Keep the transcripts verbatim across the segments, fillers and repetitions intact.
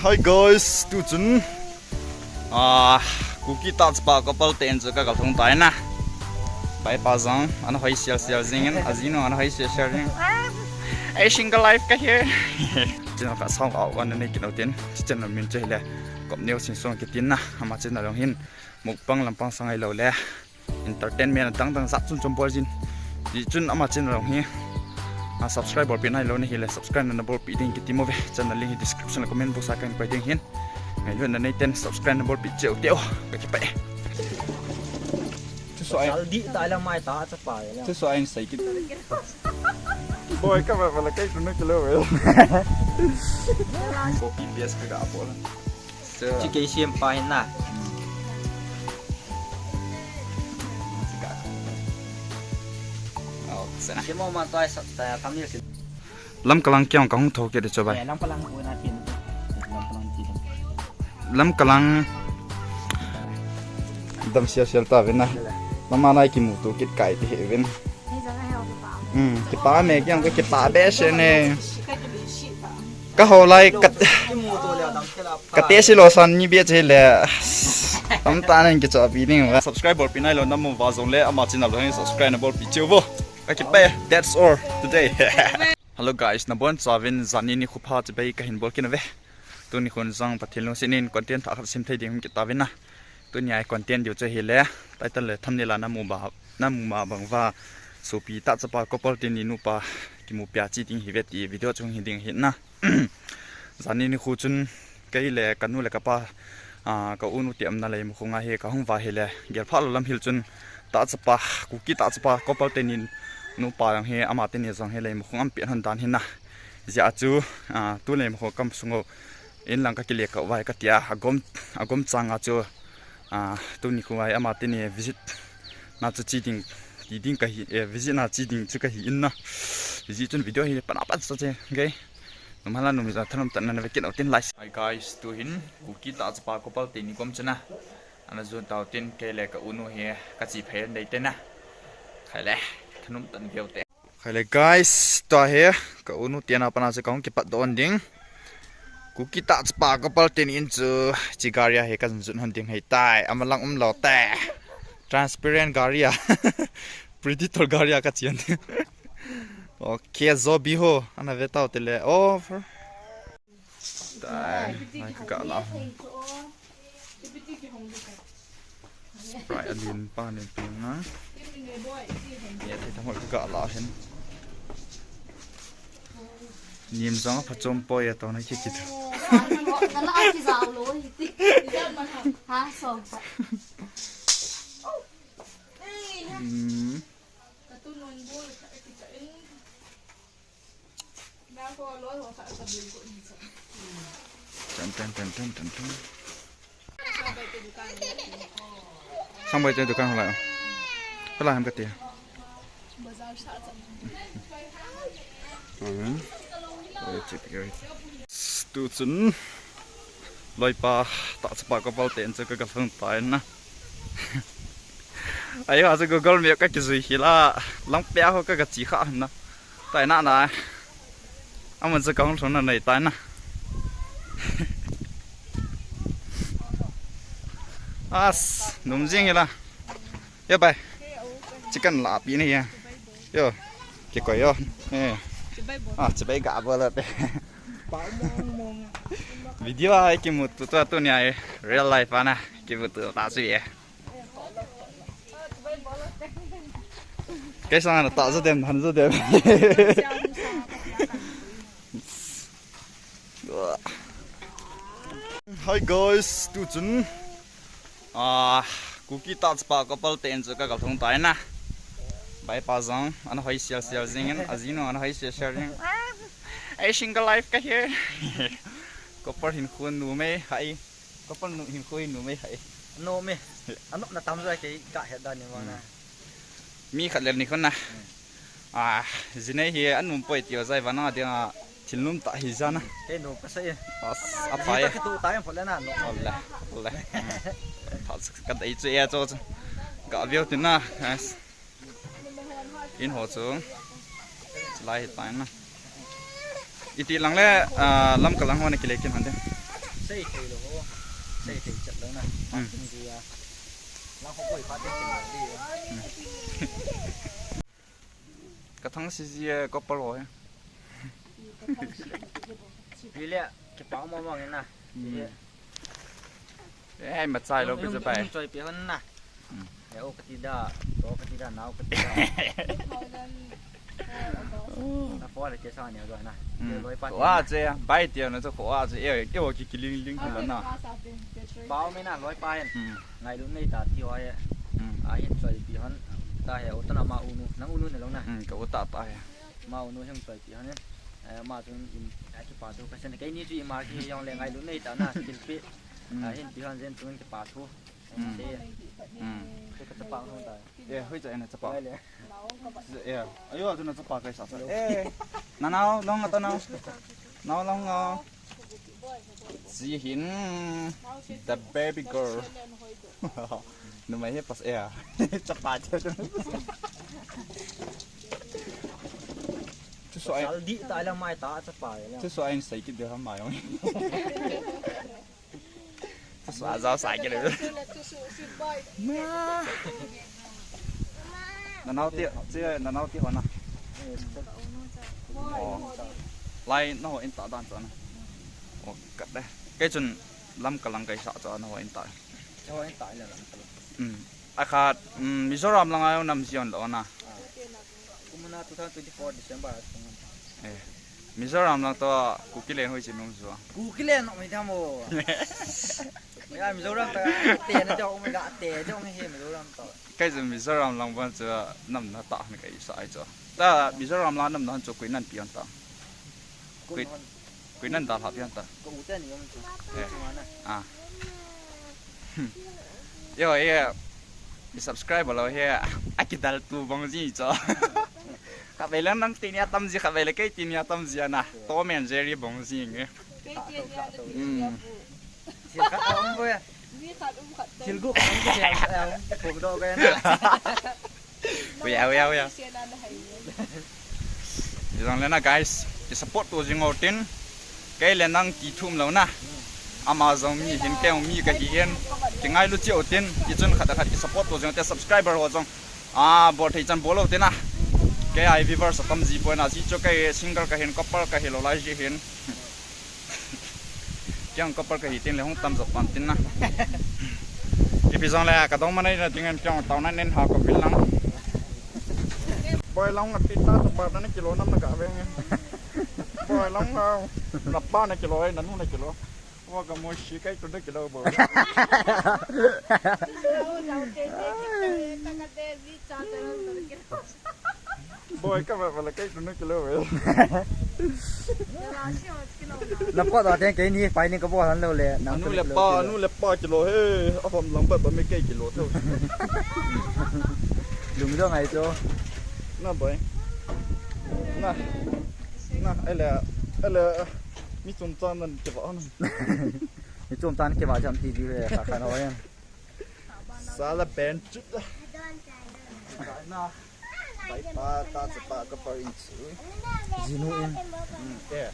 Hi guys, tu chun, ah, Kuki tah chapa couple te in chu ka gal thong tai na. Bai pa jong, ana hoi sial sial jing in, ajinu ana hoi sial sial jing. Ei single life ka hi. Channel ka song au ana nei kit nau tin, channel min chu hile, Kop Neo Sing Song kitin na, ama channel jong hin, mukbang lampang sang ahilou le entertainment adang dang jat chom chom bol jin. Ti chun ama channel jong hi, a, subscribe bolpi nailou na hile, subscribe na bolpi ding kiti mo ve. Channel link hi description le comment box a kahin koi ding ahin. Ngailutna nei ten subscribe na bolpi cheh u te o. Ka kipah e. Chu so ai. Sal di ta la mai ta cha pa la. Chu so ai sei kit. Boy, ka ba ba la kai tu na kilo ve. Copy paste ka ga bol. Chu kei siam pa hin na. Kei mo ma toi sa ta thumbnail si. Lamka lang kiang ka hung thou kit di chu bai. Eh, Lamka lang ko na tin. Lamka lang tin. Lamka lang. Dam sial sial ta ve na. Mama nai kimuto kit kai ti he ven. Hmm, kipah me kiang ko kipah be se ne. Ka ho lai ka, ka te si lo san ni bia che le. Tam ta nen kichopi ding va. Subscribe bolpi nailou na mu va jong le ama channel jong subscribe na bolpi cheh u vo. Ka kipah e. That's all today. Hello guys, nabon chauvin jani nikho pha chibai kahin bol kit na ve. Tuni khun jong Pathen lungset in content thah khat sem thei ding hung kit tauvin na. Tuni a content diu chu hile, title le thumbnail a na mu ba, na mu ma bang va. Sopi tah chapa couple teni nupa kimu pia chi ding hi ve ti video chung hi ding ahi na. Jani nikho chun kei le ka nu le ka pa, ah, ka u nu ti am na Leimakhong a hi ka hung va hile, gel pha lou lam hil chun tah chapa, Kuki tah chapa couple teni nupa jong hi, ama teni jong hi Leimakhong a um pet hon dan hi na. Jia chu, ah, tu Leimakhong kam sung u in lang ka kile kah u vai ka tia, agom, agom chang a chu, ah, tuni khu vai ama teni visit na chu chi ding, ti ding ka hi, eh, visit na chi ding chu ka hi in na. Visit chun video hi pan a pan sa che, okay. Num hala num ja thanom tan na ve kit u tin lai. Hi guys, tu hin Kuki tah chapa couple teni kom chuna. Ana jun tau tin kei le ka u nu hi ka chi phei dei te na. Khai le, thanom tan veu te. Khai le guys, tua hi ka u nu tia na pana chu ka hung kipat doh ding. Kuki tah chapa couple teni in chu chi gari a hi ka jun jun hon ding hei tai. Ama lang um lou te. Transparent gari a. Predator gari a ka chi hon ding. Okay, zo bi ho. Ana ve tau te le. Over. Tai, mai ka ga la. Sprite a lin pa nin ping na. Ya, thei thamol ka ga la hin. Nim jong a phachom poi a to na ki ki. Na la ki jao lo hi ti. Ha, so. Hmm. Tan, tan, tan, tan, tan, tan. Sang bai te dukan ho lai. Hala ham ka te. Hmm. Tu chun. Loipa, tah chapa couple ten chu ka ga lhung tai na. Ai ha chu Google Map ka kijui hi la. Lang pia ho ka ga chi kha na. Tai na na. Amun chu ka hung lhung na nei tai na. As, num jing hi la. Yo bai. Chicken la pi ni ya. Yo. Kikoi yo. Eh. Ah, chibai ga bol te. Video a kimuto tu tu ni ai real life a na kimuto ta chu ye. Kaisang na ta jo dem, han jo dem. Hi guys, tu chun, ah, Kuki tah chapa couple ten chu ka ga lhung tai na. Bai pa jong ana hoi sial sial jing in, ajinu ana hoi sial sial jing. Ei single life ka hi. Couple hinkho numei hai. Couple nu hinkho numei hai. Numei. Anop na tam jo kei ka het dan ni mo na. Mi khat le ni khun na. Ah, jinei hi anum poi ti o jai vana dinga thil num ta hi jana. Kei num ka sei. As, a pai. Ka tu ta em phole na no. Ole, ole. Tha ka dei chu e chu chu. Ka view tin na. As. In ho chu. Lai hi ta na. Iti lang le, ah, Lamka lang ho na kile kin han de. Sei thei lou ho. Sei thei chet lou na. Hmm. Phat ding dia. Lang ho koi phat ding chet lou dia. Hmm. Ka thang si ji e, couple ho e. Ile, kipa mo mo na. Hmm. Ile. Eh, machai lou, hung, hung, hung choi pi hon na. Hmm. Eh, o kati da, o kati da, nao kati da. Na po le ke sa ni do na. Hmm. Loi pa. Wa che, bai ti na cho ko wa che, eh, eh, o ki ki ling ling la na. Pao me na loi pa hen. Hmm. Ngailut nei ta ti wa ye. Hmm. A hin choi pi hon. Ta he, o ta na ma u nu, nang u nu ne lou na. Hmm, ka u ta ta he. Ma u nu hin choi pi hon. Eh, ma chun in, a kipa thu ka sen. Keini chu ima ki jong le ngailut nei ta na, thil pi. Hmm. A hin pi hon jen chun kipa thu. Hmm. Eh, hui cha ena chapa. Eh. Ayo, atu na chapa kai sa sa. Eh. Na nao, long ata nao. Nao long nao. Ji hin. The baby girl. Numei hi pas eh. Chapa che. Chu so ai. Sal di ta la mai ta chapa la. Chu so ai sai ki de ha mai. Sa sa sa ke le. Na. Na nao ti, ti na nao ti ho na. Oh. Lai na ho in ta dan cha na. Oh, kat de. Kei chun lam ka lang kai sa cha na ho in ta. Ho in ta le lam ka lang. Hmm. A khat, hmm, Mizoram lang a nam jon lo na. Kumna two thousand twenty-four December a sung. Eh. Mizoram lang to Kuki len hoi chin nung zo. Kuki len no mi tham o. Ya Mizoram ta te na jong mi ga te jong hi Mizoram ta. Kai jong Mizoram lang ban chu nam na ta han kai sa ai chu. Ta Mizoram lang nam na han chu kui nan pian ta. Kui Kui nan dal ha pian ta. Ko u te ni um chu. Eh. Chu na. Ah. Yo, ye. Mi subscribe lo he. A kidal tu bang ji cho. Khatvei lang nang ti nia tam ji, khatvei le kei ti nia tam ji ana. Tom and Jerry bang ji nge. Kei ti nia le ti nia bu. Thil khat um bo ya. Mi khat um khat. Thil gup um ki thil, um, phung do ka na. Uya, uya, uya. Jong le na guys, ki support to jing o tin. Kei le nang ti thum lo na. Ama jong mi hin kei mi ka hi en. Ki ngailu chi o tin. Ki chun khat khat ki support to jing o te subscriber ho jong. Ah, bol thei chan bol o te na. Kei a viewers atam ji poi na ji chu kei single ka hin couple ka hi lo lai ji hin. Kei couple ka hi tin le hung tam jot pan tin na. Ipi jong le ka dong manai na ding in kei taona nen ha ko pil lang. Boi lang na pita to pa na kilo nam na ka ve nge. Boi lang na, na pa na kilo, na nu na kilo. Wa ka mo shi kai to na kilo bo. Boi ka ba ba la kai to na kilo ve. Na pa da ten keini pai ni ka bo han lo le. Nang anu le pa, anu le pa kilo he. A hom lang ba ba me kei kilo tho. Lung dong ai to. Na boi. Na. Na, ele, ele, mi chom chan nan ke ba na. Mi chom chan ke ba jam ti di he, kha kha no ya. Sala ben chut. Na. Bai pa ta cha pa ka pa in chu. Jinu in. Hmm, eh.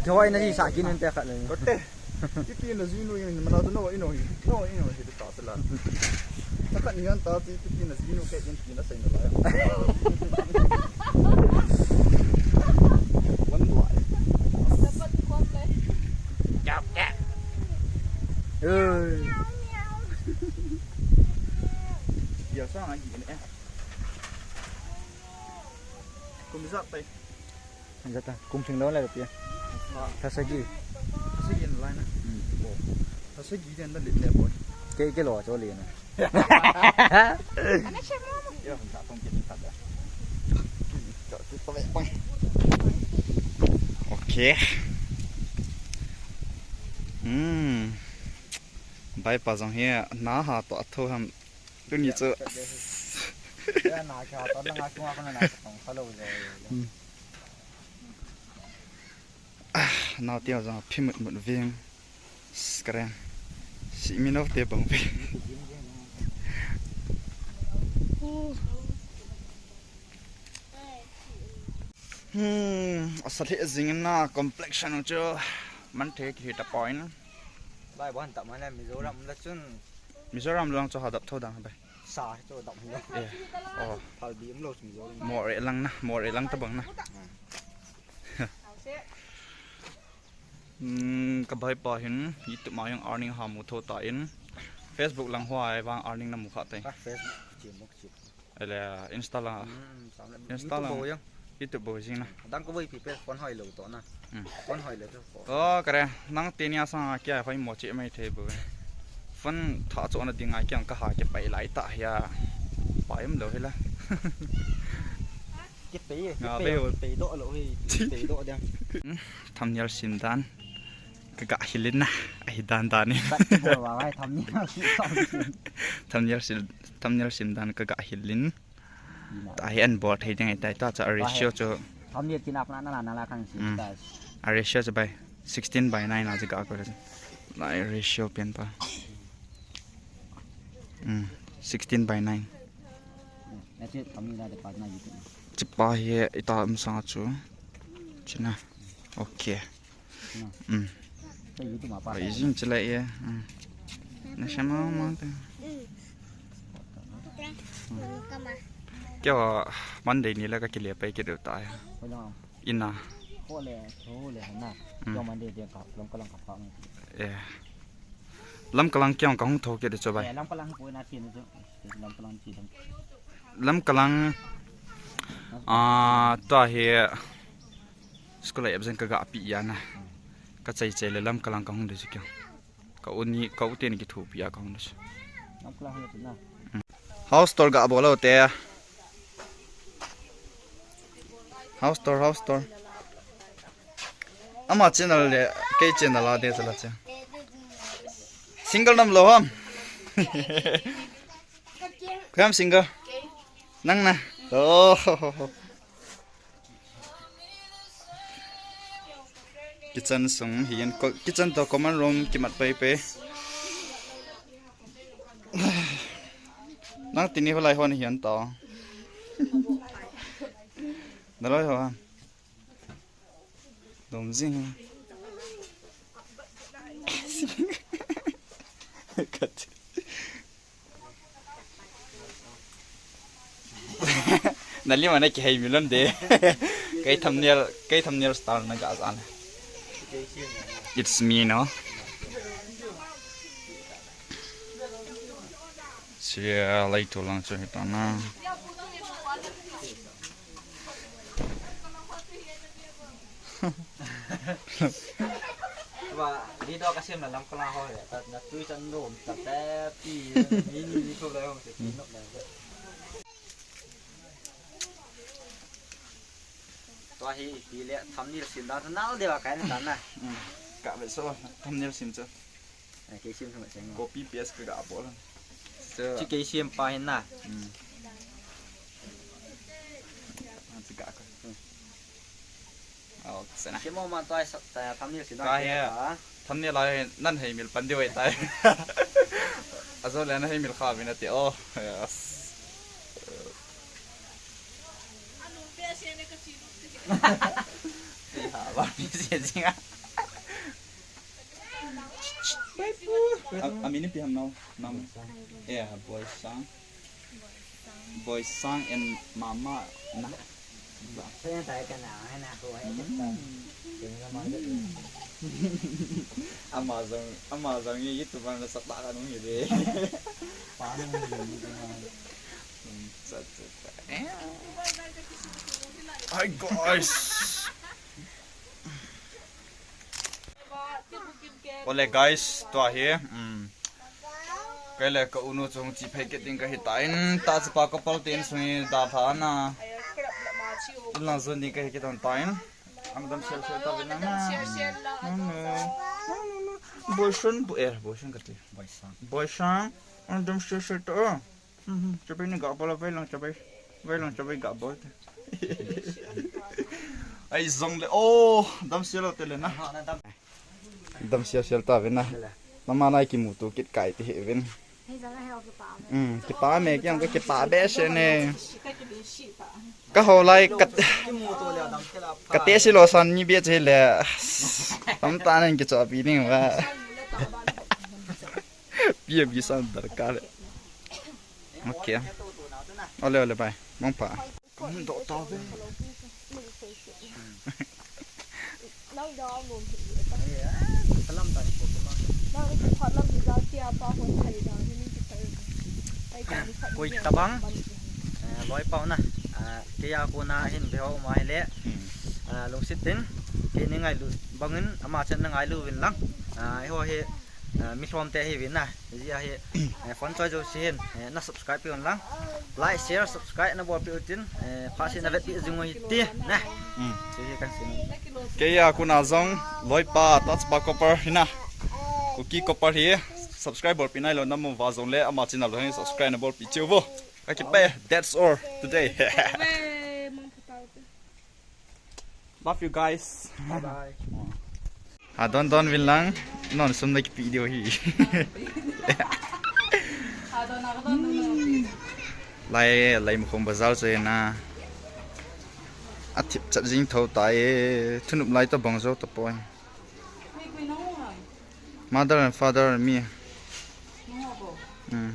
Jawai na ji sa kin un te khat le. Ko te. Titi na jinu in mana tu no ino hi. No ino hi ta sala. Ta khat ni an ta ti titi na jinu ke in ti na sai na la. Wan lai. Jap jap. Oi. Dia sa ngai ni eh. Kum ijat tai. Ijat ta, kum thing lo le pi. Tha sagi. Tha sagi in lai na. Hmm. Oh. Tha sagi den da le le boy. Ke ke lo cho le na. Yo, ta tong ke ta da. Cho tu to ve pang. Okay. Hmm. Bai pa jong hi na ha to a tho ham. Tuni chu. Ya na kha to na nga sunga ko na na tong kha lo jo. Hmm. Ah, nao te jong phi mut mut ving. Skren. Si mi no te bang ve. Hmm, asa the jing na complexion chu man the ki ta point. Bai, bon, tah mah le Mizoram la chun. Mizoram lang chu ha dap tho dang bai. Sa chu dap hi lo. Eh. Oh. Phalbi um lo chu Mizoram. Moreh lang na, Moreh lang tabang na. Hmm, ka bai pa hin YouTube ma jong earning ha mu tho tan. Facebook lang hoa vang earning na mu kha tai. Ah, Facebook chi mu chi. Ele Insta lang. Hmm, sam le. Insta YouTube lang. Bo jong. YouTube bo jing na. Dang ko boipi pe phone hoi lo to na. Hmm. Phone hoi le to. Oh, kare. Nang teni asang a kia hoi mo che mai thei bo. Phone tha cho na ding a kia ka ha ke pai lai ta hia. Pai um lo hila. Ke pai, ke pai, pai do lo hi. Pai do dia. Hmm, thumbnail sim dan. Ka ga hilin na. Ahi dan dan ni. Thumbnail sim, thumbnail sim dan ka ga hilin. Ta hi an bol thei ding ahi tai ta cha ratio chu. Thumbnail chin up na na na la kan si ta. A ratio chu bai sixteen by nine a chu ga ko. Lai ratio pen pa. Hmm, sixteen by nine. Na che thumbnail da de pa na YouTube. Chi pa hi ita um sang chu. China. Okay. Hmm. Bai jing chila ye. Hmm. Na shama ma ta. Kya Monday ni la ka kile pai ke do ta ya. Ina. Ko le, ko le na. Hmm. Kya Monday de ka, lam ka lang ka pa. Eh. Lam ka lang kya ka hung tho ke de cho bai. Eh, lam ka lang ko na tin jo. Lam ka lang ti dang. Lam ka lang. Ah, ta he. School a absent ka ga pi ya na. Ka chai chai le lam ka lang ka hung de chu kya. Ka u ni, ka u te ni ki thu pi ya ka hung de chu. Lam ka lang hung de na. House tour ga bol lo te. House tour, house tour. Ama channel le, kei channel a de chala che. Single nam lo ham. Koi ham single? Nang na. Oh. Kitchen sung hi en ko-, kitchen to common room kimat pai pai. Nang tini holai hon hi en to. Naloi ho. Dom jing. Kat. Nali mana ki hai milam de. Kai thumbnail, kai thumbnail style na ga jan. It's me, no? Sia lai tu lang chu hi ta na. Ba, video ka sem na lam ka la ho ya, ta na tui chan no, ta ta pi, ni ni ni ko la ho, ti no na. Tua hi ti le thumbnail sim dan nal de ba kai na na. Ka ve so thumbnail sim chu. Kei sim thang seng. Copy paste ka ga bol. Chu kei sim pa hin na. Chu ga ko. Au, sena. Kei mo ma toi sa ta thumbnail sim na. Ka he. Thumbnail lai nan hei mil pan de wai tai. Ajo le na hei mil kha vin ati. Oh, yes. Ha, ba mi se jinga. A, a min ipi ham nau? Nam. Eh, Boisang. Boisang and mama na. Ama jong, ama jong ni YouTuber na sapa ka nung hi de. Hi guys. Ole guys, tua hi. Um. Kei le ka unu chung chi phei ke ding ka hi ta in ta chapa couple te in sung hi da tha na. In lang zun ding ka hi ke ton ta in. Ang dam sel sel ta vin na. Boyfriend bu er, boyfriend ka ti. Boyfriend. Boyfriend. Ang dam sel sel ta. Mhm, chabai ni ga bol, vai lang chabai. Vai lang chabai ga bol. Ai zong le, oh, dam sia lo te le na. Dam sia sia ta vin na. Mama nai ki mu tu kit kai ti he vin. Hei zong hei kipa me. Hmm, kipa me, kiang ko kipa be se ne. Ka ho lai ka, ka te si lo san ni bia che le. Tam ta nen ki cho pi ding ba. Ye bi san darkar. Okay. Ole, ole, bye. Mong pa. Kamu dok tau ve. Nang da mo. Kalam ta ni ko ma. Nang ko phat lam ni da tia pa ko thai da ni ni ki thai. Koi tabang. Eh, loi pau na. Ah, kei a kona hin be ho ma hi le. Hmm. Ah, lungset in. Kei ni ngailu bangin ama chan na ngailu vin lang. Ah, eiho hi, ah, mi lhom te hi vin na. Ji a hi, eh, phone choi jo si hin. Eh, na subscribe pi un lang. Like, share, subscribe na bol pi utin. Eh, pha si na vet pi jing u hi ti. Na. Hmm. Ji hi kan sin. Kei a kona jong loi pa, Touch pa Copper hi na. Kuki Copper hi. Subscribe bol pi nai lo na mu va jong le ama channel lo hin subscribe na bol pi cheu vo. Ka kipe, that's all today. Love you guys. Bye bye. Ha don don vin lang, non sum na kipe video hi. Lai, lai Mukhong Bazar chu na. A thip chat jing tho ta e, thunup lai to bang jo to poi. Mother and father and me. Hmm.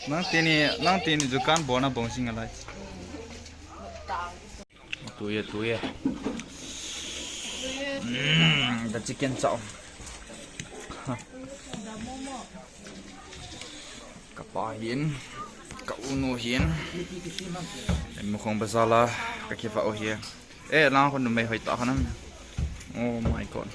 Nang tini, nang tini dukan bona bong sing alai. Tu ye, tu ye. Hmm, the chicken chow. Ka pa hin, ka u nu hin. Mukhong Bazar la, ka kiva u hin. Eh, lang ko numei hoi ta khanam. Oh my God.